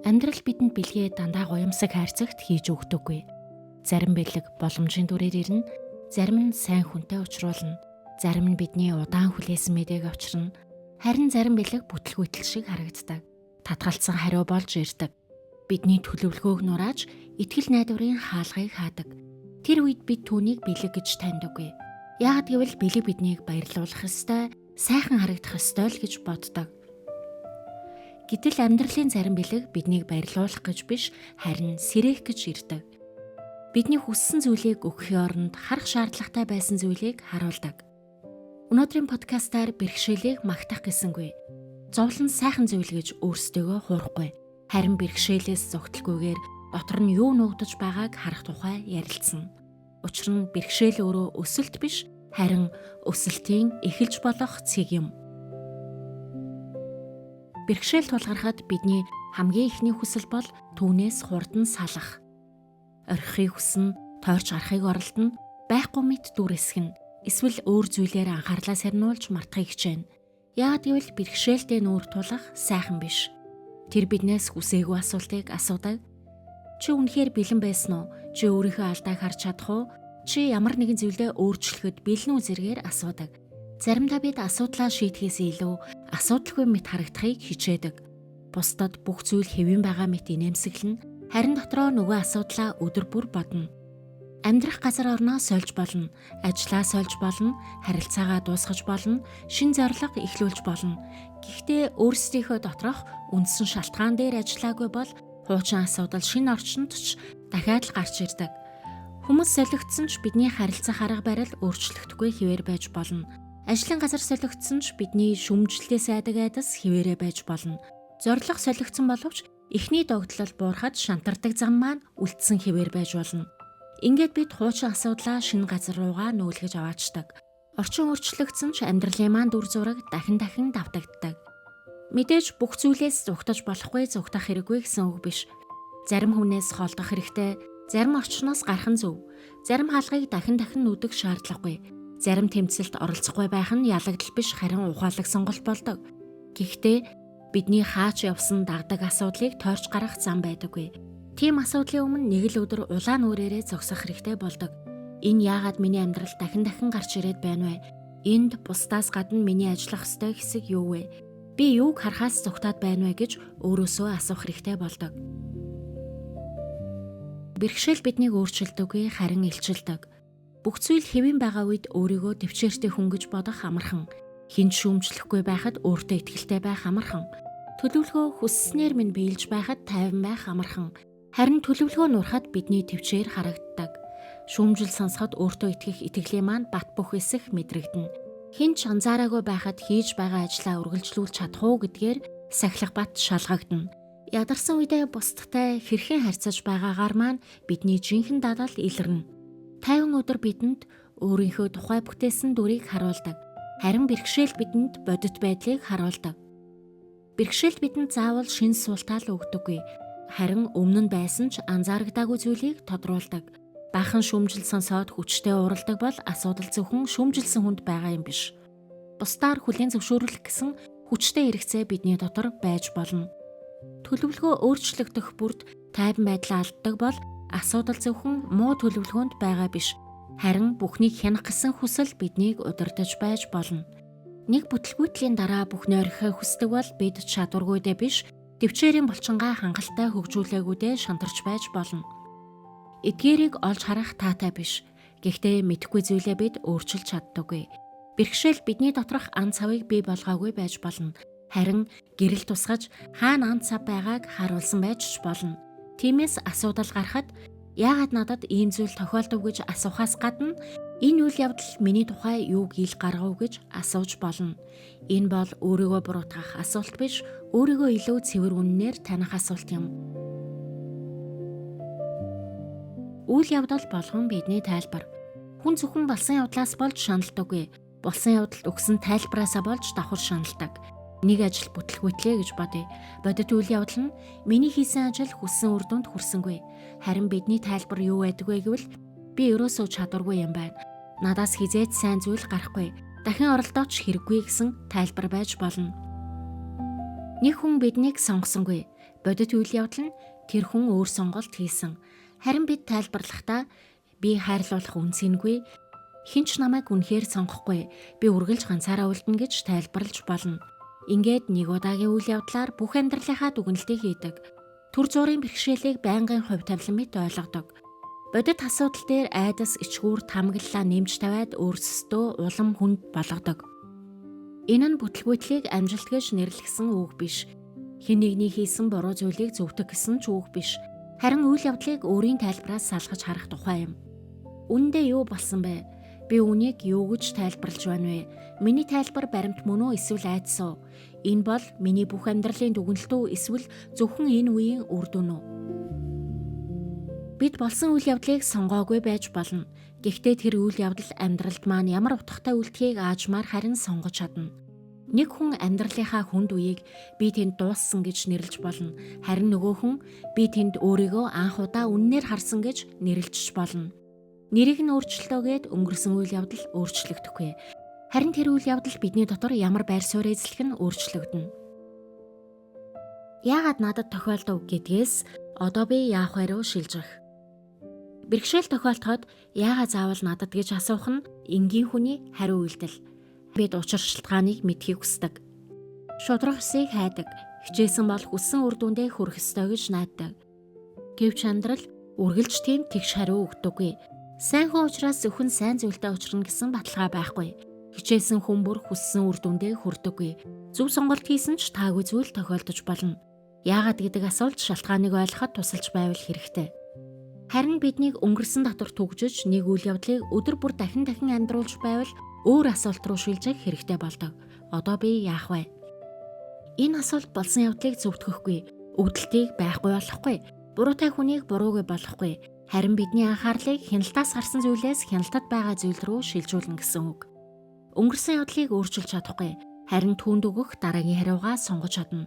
Амьдрал бидэнд бэлгээ дандаа гоёмсог хайрцагт хийж өгдөггүй. Зарим бэлэг боломжийн дүрээр ирнэ, зарим нь сайн хүнтэй учруулна, зарим нь бидний удаан хүлээсэн мэдээг авчирна. Харин зарим бэлэг бүтлгүүтэл шиг харагддаг. Татгалцсан хариу болж ирдэг. Бидний төлөвлөгөөг нурааж, итгэл найдварын хаалгыг хаадаг. Тэр үед бид түүнийг бэлэг гэж таньдаггүй. Яагад гэвэл бэлэг биднийг баярлуулах ёстой, сайхан харагдах ёстой л гэж боддог. Гэтэл амьдралын зарим бэлэг биднийг баярлуулах гэж биш, харин сэрээх гэж ирдэг. Бидний хүссэн зүйлийг өгөхийн оронд харах шаардлагатай байсан зүйлийг харуулдаг. Өнөөдрийн подкастаар бэрхшээлийг магтах гэсэнгүй. Зовлон сайхан зүйл гэж өөрсдийгөө хуурахгүй. Харин бэрхшээлээс зугталгүйгээр дотор нь юу нуугдаж байгааг харах тухай ярилцсан. Учир нь бэрхшээл өөрөө өсөлт биш, харин өсөлтийн эхэлж болох цэг юм. Бэрхшээл тулгархад бидний хамгийн эхний хүсэл бол түүнээс хурдан салах. Орхихыг хүснэ, тойрч гарахыг оролдоно, байхгүй мэт дүр эсгэнэ. Эсвэл өөр зүйлээр анхаарлаа сарниулж мартахыг хичээнэ. Яагаад гэвэл бэрхшээлтэй нүүр тулах сайхан биш. Тэр биднээс хүсээгүй асуултыг асуудаг. Чи үнэхээр бэлэн байсан уу? Чи өөрийнхөө алдааг харж чадах уу? Чи ямар нэгэн зүйлдээ өөрчлөхөд бэлэн үү зэргээр асуудаг. Заримдаа бид асуудлаа шийдэхээс илүү асуудалгүй мэт харагдахыг хичээдэг. Бусдад бүх зүйл хэвэн байгаа мэт инээмсэглэнэ, харин дотроо нөгөө асуудлаа өдөр бүр бодно. Амьдрах газар орноо сольж болно, ажлаа сольж болно, харилцаагаа дуусгаж болно, шинэ зорилго эхлүүлж болно. Гэхдээ өөрсдийнхөө доторх үндсэн шалтгаан дээр ажиллаагүй бол хуучин асуудал шинэ орчинд ч дахиад л гарч ирдэг. Хүмүүс солигдсон ч бидний харилцах арга барил өөрчлөгдөхгүй хэвээр байж болно. Ажлын газар солигдсон ч бидний шүмжлэлээс айдаг айдас хэвээрээ байж болно. Зорилго солигдсон боловч эхний догдлол буурахад шантардаг зам маань үлдсэн хэвээр байж болно. Ингээд бид хуучин асуудлаа шинэ газар руугаа нүүлгэж аваачдаг. Орчин өөрчлөгдсөн ч амьдралын маань дүр зураг дахин дахин давтагддаг. Мэдээж бүх зүйлээс зугтаж болохгүй, зугтах хэрэггүй гэсэн үг биш. Зарим хүнээс холдох хэрэгтэй, зарим орчноос гарах нь зөв. Зарим хаалгыг дахин дахин нүдэх шаардлагагүй. Зарим тэмцэлд оролцохгүй байх нь ялагдал биш, харин ухаалаг сонголт болдог. Гэхдээ бидний хаач явсан дагдаг асуудлыг тойрч гарах зам байдаггүй. Тийм асуудлын өмнө нэг л өдөр улаан нүрээрээ зогсох хэрэгтэй болдог. Энэ яагаад миний амьдрал дахин дахин гарч ирээд байна вэ? Энд бусдаас гадна миний ажиллах ёстой хэсэг юу вэ? Би юуг харахаас зугтаад байна вэ гэж өөрөөсөө асуух хэрэгтэй болдог. Бэрхшээл биднийг өөрчилдөггүй, харин илчилдэг. Бүх зүйл хэвэн байгаа үед өөрийгөө төвчээртэй хүн гэж бодох амархан. Хэн ч шүүмжлэхгүй байхад өөртөө итгэлтэй байх амархан. Төлөвлөгөө хүсснээр минь биелж байхад тайван байх амархан. Харин төлөвлөгөө нурахад бидний төвчээр харагддаг. Шүүмжил сонсоход өөртөө итгэх итгэлийн маань бат бөх эсэх мэдрэгдэнэ. Хэн ч анзаараагүй байхад хийж байгаа ажлаа үргэлжлүүлж чадах уу гэдгээр сахилга бат шалгагдана. Ядарсан үедээ бусдтай хэрхэн харьцаж байгаагаар маань бидний жинхэнэ дадал илэрнэ. 50 өдөр бидэнд өөрийнхөө тухай бүтээсэн дүрийг харуулдаг. Харин бэрхшээл бидэнд бодит байдлыг харуулдаг. Бэрхшээл бидэнд заавал шинэ султаал өгдөггүй. Харин өмнө нь байсан ч анзаарагдаагүй зүйлийг тодруулдаг. Баахан шүүмжил сонсоод хүчтэй ууралдаг бол асуудал зөвхөн шүүмжилсэн хүнд байгаа юм биш. Бусдаар хүлээн зөвшөөрөх гэсэн хүчтэй хэрэгцээ бидний дотор байж болно. Төлөвлөгөө өөрчлөгдөх бүрд тайван байдлаа алддаг бол асуудал зөвхөн муу төлөвлөгөөнд байгаа биш. Харин бүхнийг хянах гэсэн хүсэл биднийг удирдах байж болно. Нэг бүтлгүүтлийн дараа бүхний орхихыг хүсдэг бол бид чадваргүйдээ биш, төвчээрийн булчингаа хангалттай хөгжүүлээгүйдээ шантарч байж болно. Эдгээрийг олж харах таатай биш. Гэхдээ мэдэхгүй зүйлээ бид өөрчилж чаддаггүй. Бэрхшээл бидний доторх ан цавыг бий болгоогүй байж болно. Харин гэрэл тусгаж хаана ан цав байгааг харуулсан байж ч болно. Тиймээс асуудал гарахад яагаад надад ийм зүйл тохиолдов гэж асуухаас гадна энэ үйл явдал миний тухай юуг ил гаргав гэж асууж болно. Энэ бол өөрийгөө буруутгах асуулт биш, өөрийгөө илүү цэвэр үннээр таних асуулт юм. Үйл явдал болгон бидний тайлбар. Хүн зөвхөн болсон явдлаас болж шаналдаггүй. Болсон явдалд өгсөн тайлбараасаа болж давхар шаналдаг. Нэг ажил бүтлгүүтлээ гэж бодъё. Бодит үйл явдал нь миний хийсэн ажил хүссэн үр дүнд хүрсэнгүй. Харин бидний тайлбар юу байдаг вэ гэвэл би ерөөсөө чадваргүй юм байна. Надаас хизээч сайн зүйл гарахгүй. Дахин оролдооч хэрэггүй гэсэн тайлбар байж болно. Нэг хүн биднийг сонгосонгүй. Бодит үйл явдал нь тэр хүн өөр сонголт хийсэн. Харин бид тайлбарлахдаа би хайрлуулах үн цэнгүй, хэн ч намайг үнэхээр сонгохгүй, би үргэлж ганцаараа үлдэнэ гэж тайлбарлаж болно. Ингээд нэг удаагийн үйл явдлаар бүх амьдралынхаа дүгнэлтийг хийдэг. Түр зуурын бэрхшээлийг байнгын хувь тавилан мэт ойлгодог. Бодит асуудал дээр айдас, ичгүүр, тамгаллаа нэмж тавиад өөрсдөө улам хүнд болгодог. Энэ нь бүтлгүүтлийг амжилт гэж нэрлэсэн үг биш. Хэн нэгний хийсэн буруу зүйлийг зөвтгөх гэсэн ч үг биш. Харин үйл явдлыг өөрийн тайлбараас салгаж харах тухай юм. Үнэндээ юу болсон бэ? Би үүнийг юу гэж тайлбарлаж байна вэ? Миний тайлбар баримт мөн үү эсвэл айдас уу? Энэ бол миний бүх амьдралын дүгнэлт үү эсвэл зөвхөн энэ үеийн үр дүн үү? Бид болсон үйл явдлыг сонгоогүй байж болно. Гэхдээ тэр үйл явдал амьдралд маань ямар утгатай үлдэхийг аажмаар харин сонгож чадна. Нэг хүн амьдралынхаа хүнд үеийг би тэнд дууссан гэж нэрлэж болно. Харин нөгөө хүн би тэнд өөрийгөө анх удаа үннээр харсан гэж нэрлэж болно. Нэрийг нь өөрчлөлтөө гээд өнгөрсөн үйл явдал өөрчлөгдөхгүй. Харин тэр үйл явдал бидний дотор ямар байр суурь эзлэх нь өөрчлөгдөнө. Яагаад надад тохиолдов гэдгээс одоо би яах вэ рүү шилжих. Бэрхшээл тохиолдоход яагаад заавал надад гэж асуух нь энгийн хүний хариу үйлдэл. Бид учир шалтгааныг мэдэхийг хүсдэг. Шударга ёсыг хайдаг. Хичээсэн бол хүссэн үр дүндээ хүрэх ёстой гэж найддаг. Гэвч амьдрал үргэлж тийм тэгш хариу өгдөггүй. Сайн хүн учраас зөвхөн сайн зүйлтэй учрна гэсэн баталгаа байхгүй. Хичээсэн хүн бүр хүссэн үр дүндээ хүрдэггүй. Зөв сонголт хийсэн ч таагүй зүйл тохиолдож болно. Яагаад гэдэг асуулт шалтгааныг ойлгоход тусалж байвал хэрэгтэй. Харин биднийг өнгөрсөн дотор түгжиж нэг үйл явдлыг өдөр бүр дахин дахин амьдруулж байвал өөр асуулт руу шилжих хэрэгтэй болдог. Одоо би яах вэ? Энэ асуулт болсон явдлыг зөвтгөхгүй, өвдөлтийг байхгүй болохгүй, буруутай хүнийг буруугүй болохгүй. Харин бидний анхаарлыг хяналтаас гарсан зүйлээс хяналтад байгаа зүйл рүү шилжүүлнэ гэсэн үг. Өнгөрсөн явдлыг өөрчилж чадахгүй, харин түүнд өгөх дараагийн хариугаа сонгож чадна.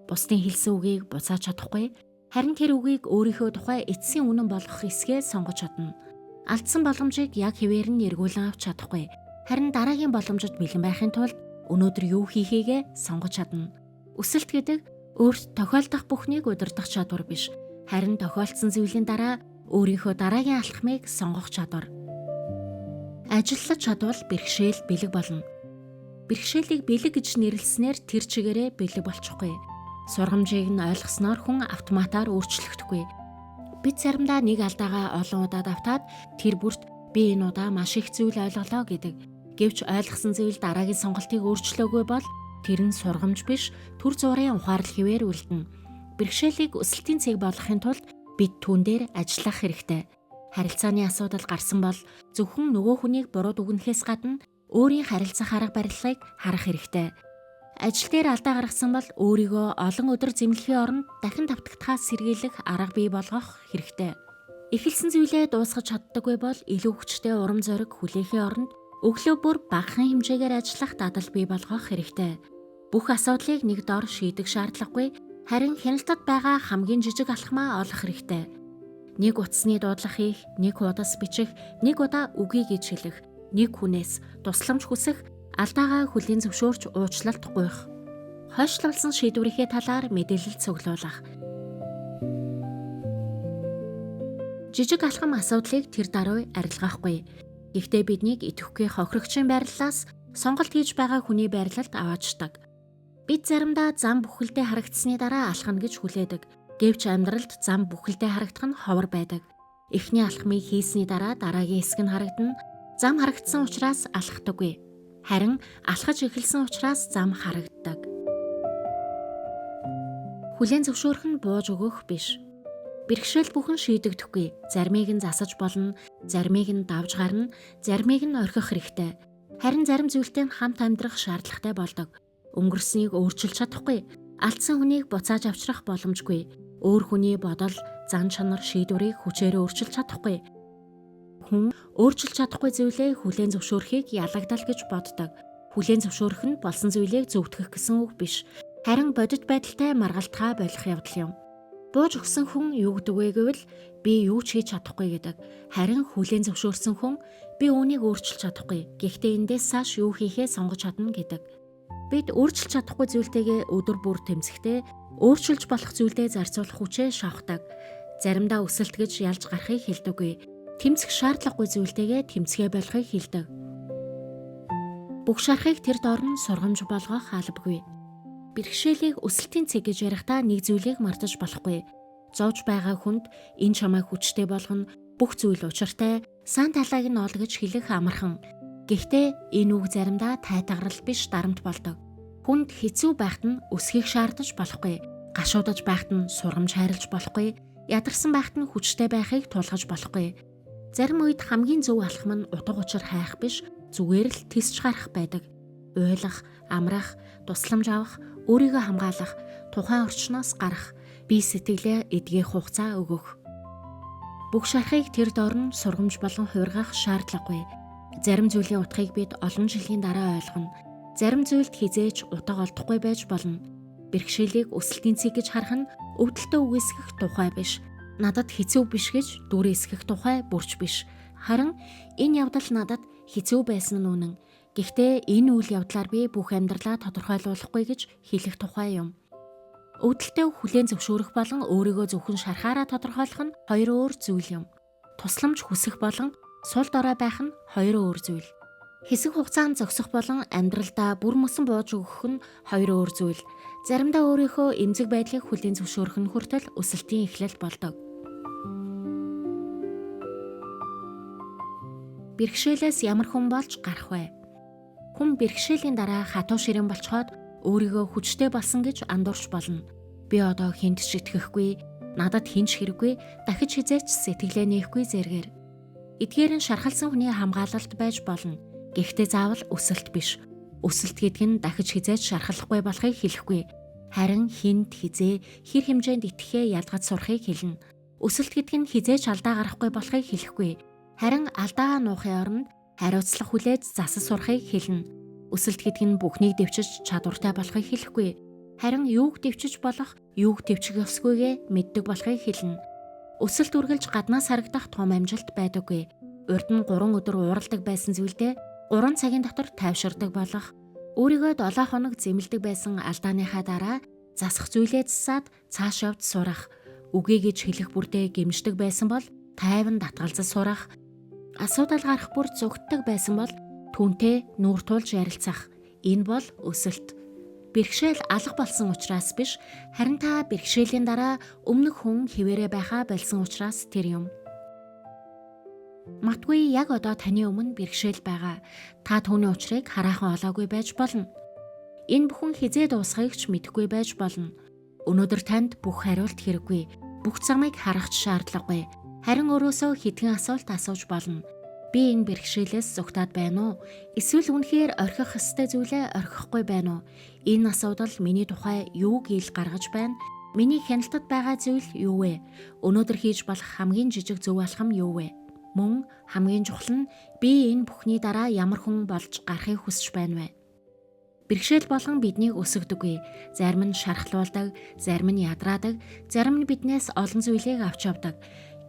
Бусдын хэлсэн үгийг буцааж чадахгүй, харин тэр үгийг өөрийнхөө тухай эцсийн үнэн болгох эсгээ сонгож чадна. Алдсан боломжийг яг хэвээр нь эргүүлэн авч чадахгүй, харин дараагийн боломжид бэлэн байхын тулд өнөөдөр юу хийхийгээ сонгож чадна. Өсөлт гэдэг өөрт тохиолдох бүхнийг удирдах чадвар биш, харин тохиолдсон зүйлийн дараа өөрийнхөө дараагийн алхмыг сонгох чадвар. Ажиллаж чадвал бэрхшээл бэлэг болно. Бэрхшээлийг бэлэг гэж нэрлэснээр тэр чигээрээ бэлэг болчихгүй. Сургамжийг нь ойлгосноор хүн автоматар өөрчлөгдөхгүй. Бид заримдаа нэг алдаагаа олон удаа давтаад тэр бүрт би энэ удаа маш их зүйл ойлголоо гэдэг. Гэвч ойлгосон зүйл дараагийн сонголтыг өөрчлөөгүй бол тэр нь сургамж биш, түр зуурын ухаарлал хэвээр үлдэнэ. Бэрхшээлийг өсөлтийн цэг болгохын тулд бид түүн дээр ажиллах хэрэгтэй. Харилцааны асуудал гарсан бол зөвхөн нөгөө хүнийг буруу дүгнэхээс гадна өөрийн харилцах арга барилыг харах хэрэгтэй. Ажил дээр алдаа гаргасан бол өөрийгөө олон өдөр зэмлэхийн оронд дахин давтагдахаас сэргийлэх арга бий болгох хэрэгтэй. Эхэлсэн зүйлээ дуусгаж чаддаггүй бол илүү хүчтэй урам зориг хүлээхийн оронд өглөө бүр багахан хэмжээгээр ажиллах дадал бий болгох хэрэгтэй. Бүх асуудлыг нэг дор шийдэх шаардлагагүй, харин хяналтад байгаа хамгийн жижиг алхмаа олох хэрэгтэй. Нэг утасны дуудлага хийх, нэг хуудас бичих, нэг удаа үгүй гэж хэлэх, нэг хүнээс тусламж хүсэх, алдаагаа хүлээн зөвшөөрч уучлалт гуйх. Хойшлуулсан шийдвэрийнхээ талаар мэдээлэл цуглуулах. Жижиг алхам асуудлыг тэр даруй арилгахгүй. Гэхдээ биднийг идэвхгүй хохирогчийн байрлалаас сонголт хийж байгаа хүний байрлалд аваачдаг. Бид заримдаа зам бүхэлдээ харагдсаны дараа алхана гэж хүлээдэг. Гэвч амьдралд зам бүхэлдээ харагдах нь ховор байдаг. Эхний алхмыг хийсний дараа дараагийн хэсэг нь харагдана. Зам харагдсан учраас алхдаггүй. Харин алхаж эхэлсэн учраас зам харагддаг. Хүлээн зөвшөөрөх нь бууж өгөх биш. Бэрхшээл бүхэн шийдэгдэхгүй. Заримыг нь засаж болно, заримыг нь давж гарна, заримыг нь орхих хэрэгтэй. Харин зарим зүйлтэй нь хамт амьдрах шаардлагатай болдог. Өнгөрснийг өөрчилж чадахгүй, алдсан хүнийг буцааж авчрах боломжгүй. Өөр хүний бодол, зан чанар, шийдвэрийг хүчээр өөрчилж чадахгүй. Хүн өөрчилж чадахгүй зүйлээ хүлээн зөвшөөрөхийг ялагдал гэж боддог. Хүлээн зөвшөөрөх нь болсон зүйлийг зөвтгөх гэсэн үг биш. Харин бодит байдалтай маргалтгаа болох явдал юм. Бууж өгсөн хүн юу гэдэг вэ гэвэл би юу ч хийж чадахгүй гэдэг. Харин хүлээн зөвшөөрсөн хүн би үүнийг өөрчилж чадахгүй. Гэхдээ эндээс цааш юу хийхээ сонгож чадна гэдэг. Бид өөрчилж чадахгүй зүйлтэйгээ өдөр бүр тэмцэхдээ өөрчилж болох зүйлдээ зарцуулах хүчээ шавхдаг. Заримдаа өсөлт гэж ялж гарахыг хэлдэггүй. Тэмцэх шаардлагагүй зүйлтэйгээ тэмцэхээ болохыг хэлдэг. Бүх шархыг тэр дор нь сургамж болгох албагүй. Бэрхшээлийг өсөлтийн цэг гэж ярихдаа нэг зүйлийг мартаж болохгүй. Зовж байгаа хүнд энэ чамайг хүчтэй болгоно, бүх зүйл учиртай, сан талааг нь ол гэж хэлэх амархан. Гэхдээ энэ үг заримдаа тайтгарал биш дарамт болдог. Хүнд хэцүү байхад нь өсөхийг шаардаж болохгүй. Гашуудаж байхад нь сургамж хайрлаж болохгүй. Ядарсан байхад нь хүчтэй байхыг тулгаж болохгүй. Зарим үед хамгийн зөв алхам нь утга учир хайх биш, зүгээр л тисч гарах байдаг. Уйлах, амрах, тусламж авах, өөрийгөө хамгаалах, тухайн орчноос гарах, бие сэтгэлээ эдгэх хугацаа өгөх. Бүх шархыг тэр дор нь сургамж болон хувиргах шаардлагагүй. Зарим зүйлийн утгыг бид олон жилийн дараа ойлгоно. Зарим зүйлд хэзээ ч утга олдохгүй байж болно. Бэрхшээлийг өсөлтийн цэг гэж харах нь өвдөлтөө үгүйсгэх тухай биш. Надад хэцүү биш гэж дүрээсгэх тухай бүрч биш. Харин энэ явдал надад хэцүү байсан нь үнэн. Гэхдээ энэ үйл явдлаар би бүх амьдралаа тодорхойлуулахгүй гэж хэлэх тухай юм. Өвдөлтөө хүлээн зөвшөөрөх болон өөрийгөө зөвхөн шархаараа тодорхойлох нь хоёр өөр зүйл юм. Тусламж хүсэх болон сул дорой байх нь хоёр өөр зүйл. Хэсэг хугацаанд зогсох болон амьдралдаа бүр мөсөн бууж өгөх нь хоёр өөр зүйл. Заримдаа өөрийнхөө эмзэг байдлыг хүлээн зөвшөөрөх нь хүртэл өсөлтийн эхлэл болдог. Бэрхшээлээс ямар хүн болж гарах вэ? Хүн бэрхшээлийн дараа хатуу ширэн болцоход өөрийгөө хүчтэй болсон гэж андуурч болно. Би одоо хүнд ч итгэхгүй, надад хэн ч хэрэггүй, дахиж хэзээ ч сэтгэлээ нээхгүй зэргээр. Эдгээр нь шархалсан хүний хамгаалалт байж болно. Гэхдээ заавал өсөлт биш. Өсөлт гэдэг нь дахиж хэзээ ч шархалахгүй болохыг хэлэхгүй. Харин хүнд хэзээ хэр хэмжээнд итгэхээ ялгаж сурахыг хэлнэ. Өсөлт гэдэг нь хэзээ ч алдаа гарахгүй болохыг хэлэхгүй. Харин алдаагаа нуухын оронд хариуцлага хүлээж засаж сурахыг хэлнэ. Өсөлт гэдэг нь бүхнийг дэвчиж чадвартай болохыг хэлэхгүй. Харин юуг дэвчиж болох, юуг дэвчих ёсгүйгээ мэддэг болохыг хэлнэ. Өсөлт үргэлж гаднаас харагдах том амжилт байдаггүй. Урд нь 3 өдөр ууралдаг байсан зүйлдээ 3 цагийн дотор тайвширдаг болох, өөрийгөө 7 хоног зэмлэдэг байсан алдааныхаа дараа засах зүйлээ засаад цааш явж сурах, үгүй гэж хэлэх бүрдээ гэмшдэг байсан бол тайван татгалзаж сурах, асуудал гарах бүр зүгтдэг байсан бол түүнтэй нүүр тулж ярилцах. Энэ бол өсөлт. Бэрхшээл алга болсон учраас биш, харин та бэрхшээлийн дараа өмнөх хүн хэвээрээ байхаа болсон учраас тэр юм. Матгүй яг одоо таны өмнө бэрхшээл байгаа. Та түүний учрыг хараахан олоогүй байж болно. Энэ бүхэн хэзээ дуусахыг ч мэдэхгүй байж болно. Өнөөдөр танд бүх хариулт хэрэггүй. Бүх замыг харах ч шаардлагагүй. Харин өөрөөсөө хэдхэн асуулт асууж болно. Би энэ бэрхшээлээс зүгтаад байна уу? Эсвэл үнэхээр орхих ёстой зүйлээ орхихгүй байна уу? Энэ асуудал миний тухай юу гээл гаргаж байна? Миний хяналтад байгаа зүйл юу вэ? Өнөөдөр хийж болох хамгийн жижиг зөв алхам юу вэ? Мөн хамгийн чухал нь би энэ бүхний дараа ямар хүн болж гарахыг хүсэж байна вэ? Бэрхшээл болгон биднийг өсгөдөггүй. Зарим нь шархлуулдаг, зарим нь ядраадаг, зарим нь биднээс олон зүйлийг авч явдаг.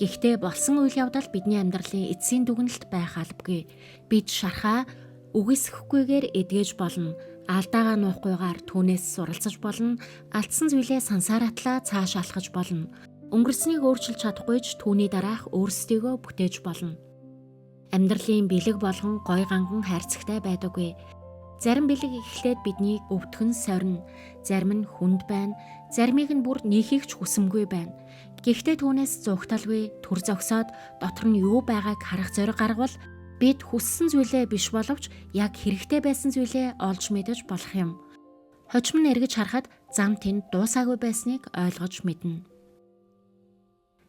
Гэхдээ болсон үйл явдал бидний амьдралын эцсийн дүгнэлт байх албагүй. Бид шархаа үгүйсгэхгүйгээр эдгэж болно. Алдаагаа нуухгүйгээр түүнээс суралцаж болно. Алдсан зүйлээ сансаар атлаа цааш алхаж болно. Өнгөрснийг өөрчилж чадахгүй ч түүний дараах өөрсдийгөө бүтээж болно. Амьдралын бэлэг болгон гой ганган хайрцагтай байдаггүй. Зарим бэлэг эхлээд биднийг өвдгөн сорно, зарим нь хүнд байна, заримыг нь бүр нээхийг ч хүсэмгүй байна. Гэхдээ түүнээс зугталгүй төр зогсоод дотор нь юу байгааг харах зориг гаргавал бид хүссэн зүйлээ биш боловч яг хэрэгтэй байсан зүйлээ олж мэдэж болох юм. Хожим нь эргэж харахад зам тэнд дуусаагүй байсныг ойлгож мэднэ.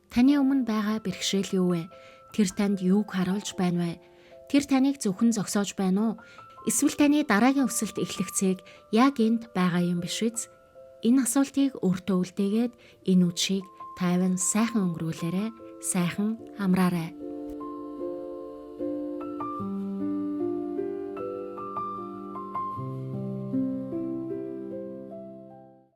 Таны өмнө байгаа бэрхшээл юу вэ? Тэр танд юуг харуулж байна вэ? Тэр таныг зөвхөн зогсоож байна уу? Эсвэл таны дараагийн өсөлт эхлэх цэг яг энд байгаа юм биш үз? Энэ асуултыг өөртөө үлдээгээд энэ үдшийг тайван сайхан өнгөрүүлээрэй, сайхан амраарай.